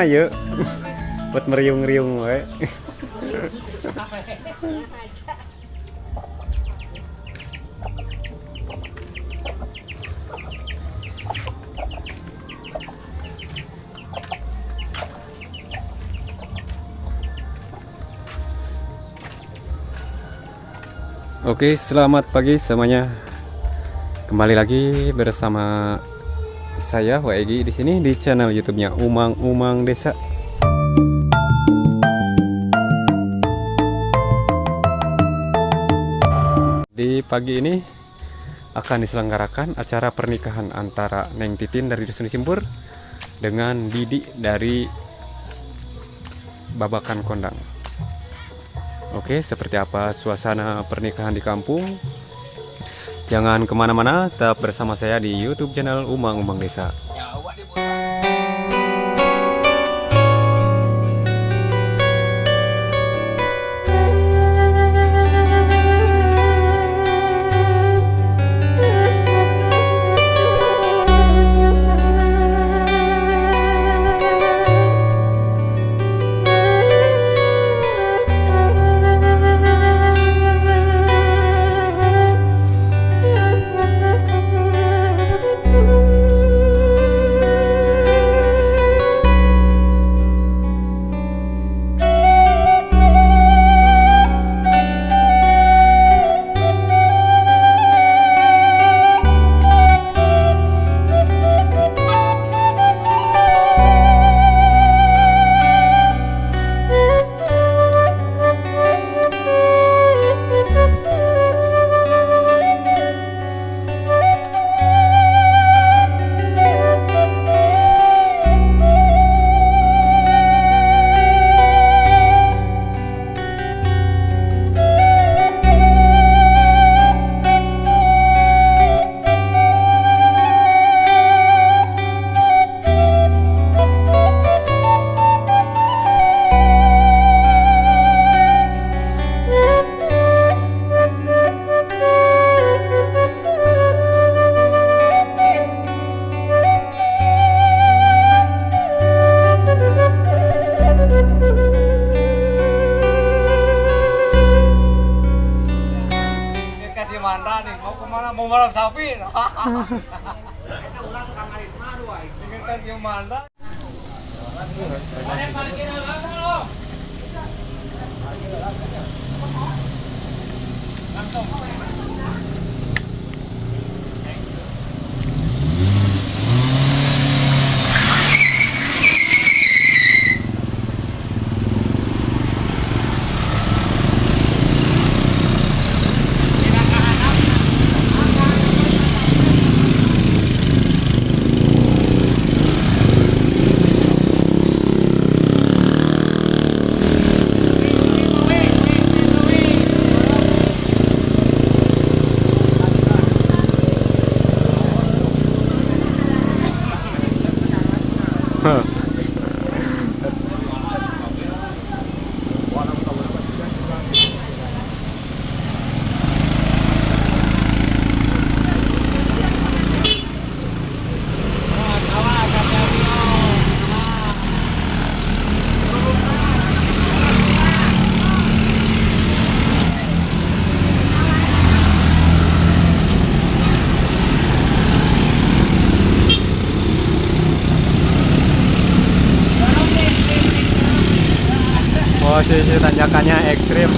Guna yuk. Buat meriung-riung we. Oke, selamat pagi semuanya. Kembali lagi bersama saya Waegi di sini di channel YouTube-nya Umang Umang Desa. Di pagi ini akan diselenggarakan acara pernikahan antara Neng Titin dari Dusun Simpur dengan Didi dari Babakan Kondang. Oke, seperti apa suasana pernikahan di kampung? Jangan kemana-mana, tetap bersama saya di YouTube channel Umang Umang Desa. Kasih mandra nih, mau kemana? Mau malam sapi. Ingat kan mandra. Posisi tanjakannya ekstrim.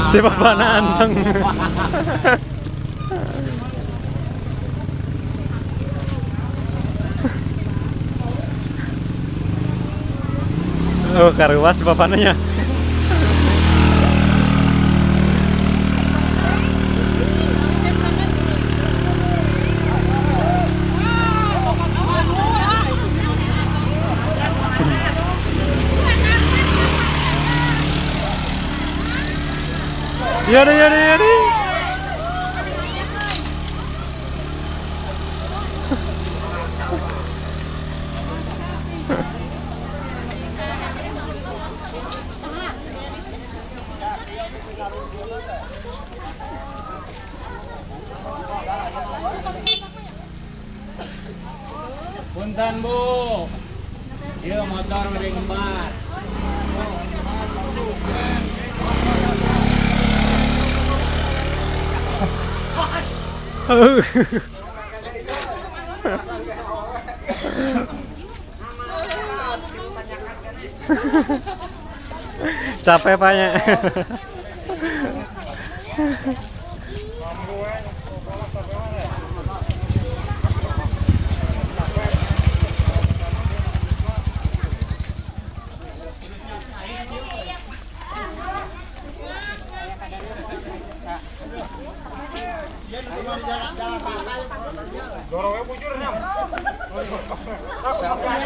Si bapakna anteng. Oh, karuas bapakna nya. Iya deh, iya deh, iya deh. Punten, Bu. Ieu motor bade ngembat. Capek paknya.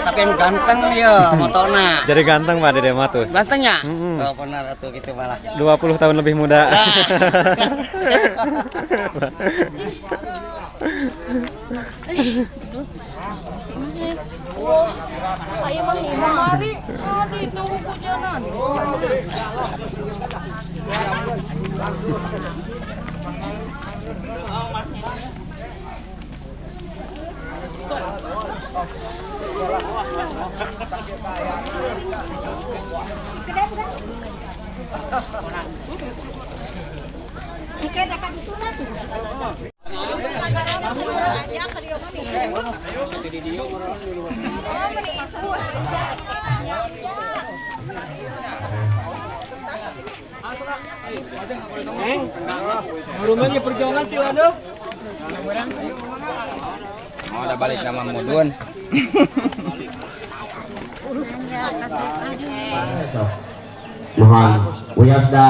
Tapi yang ganteng ya motorna. Jadi ganteng Pak Dede mah tuh. Gantengnya? Oh, benar atuh gitu malah. 20 tahun lebih muda. Ayo mah ibu mari, aduh itu hujanan. Rumahnya perjuangan sih waduh. Mau udah balik nama Mudun. Mohon wiosda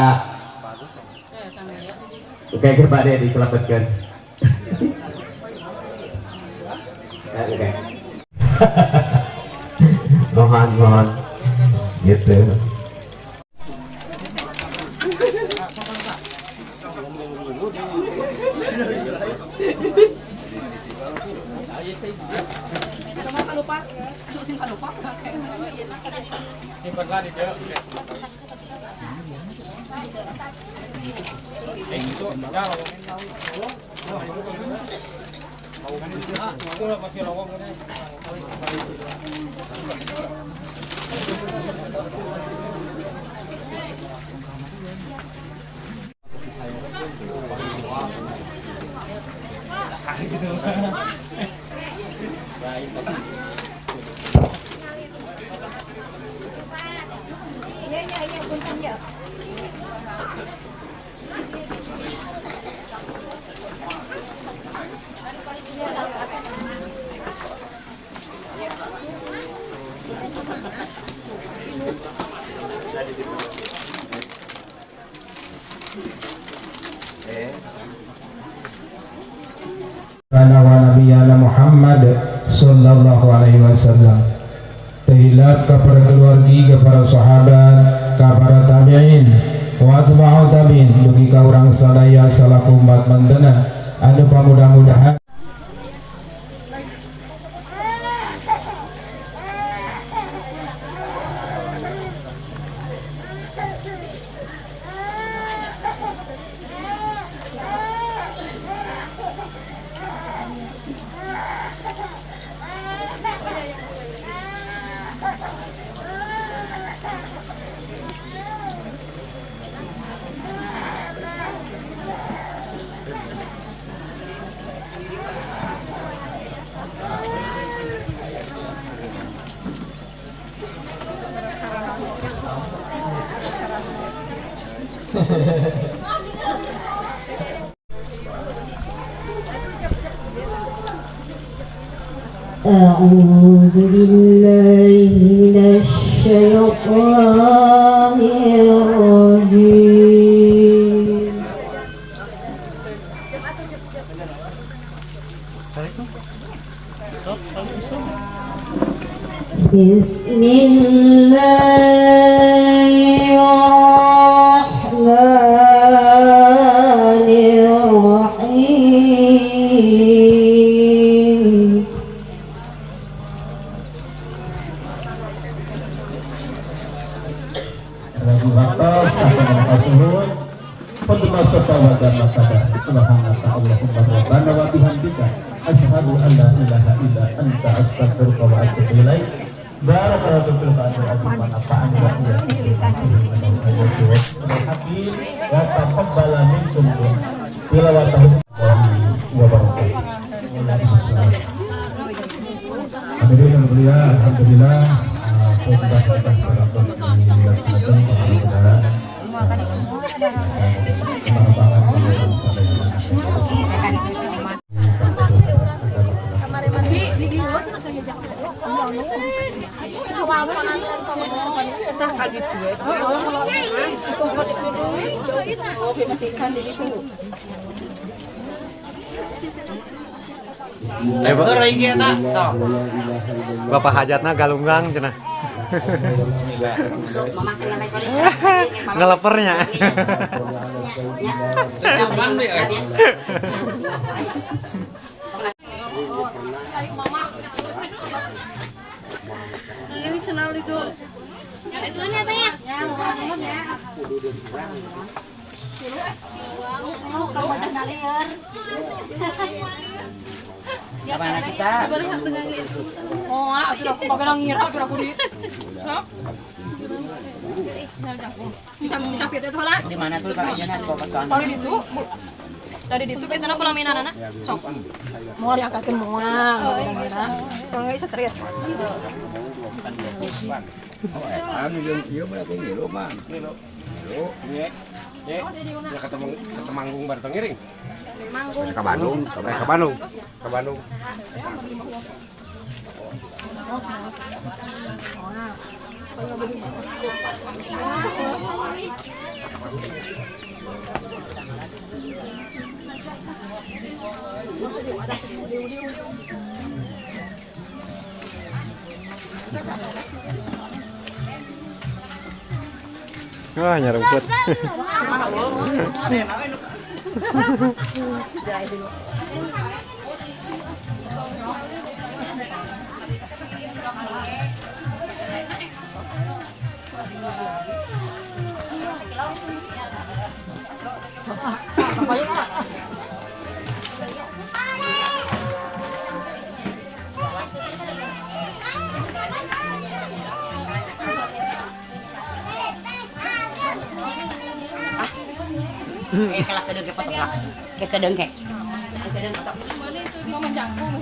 oke ke bade dikelebetkeun. Oke. Mohon mohon gitu. Kana wa nabiyana Muhammad sallallahu alaihi wasallam. Tehilap ke para keluargi, ke para sahabat, ke para tabi'in, wa atba'u tabi'in, dugi ka urang sadaya salaku umat mantena anu pamudah-mudahan. أعوذ بالله من الشيطان الرجيم. بسم الله الرحمن الرحيم. Asyhadu an la ilaha illa anta astaghfiruka wa atubu ilaik. Barakallahu fil qur'anil azim wa nafa'ani wa iyyakum wa taqabbala minkum tilawatahu wa barakatuh. Hadirin yang mulia, alhamdulillah khotbah kita dilaksanakan pada Eh, Bapak hajatna galunggang cenah. Ngelepernya. Ini senal itu. Ya, ya. Mana kita? Oh, sudah aku pakai ngira, sudah aku di. Bisa mencapit itu lah. Di mana tuh Pak Jana di bawah kan? Tadi itu, Bu. Tadi itu kita pelaminan anak. Sok. Mau diangkatin mau. Kalau nggak bisa teriak. Anu jeung ieu berarti ngilu mah. Ngilu. Ngilu. Ya ketemu Temanggung bareng ngiring. Ke Bandung, Ke Bandung. Ke Bandung. Wah, nyarumput. Eh kalah kedeung ke potong lah. Ke kedeung ke. Ke kedeung potong. Mau menjangkau.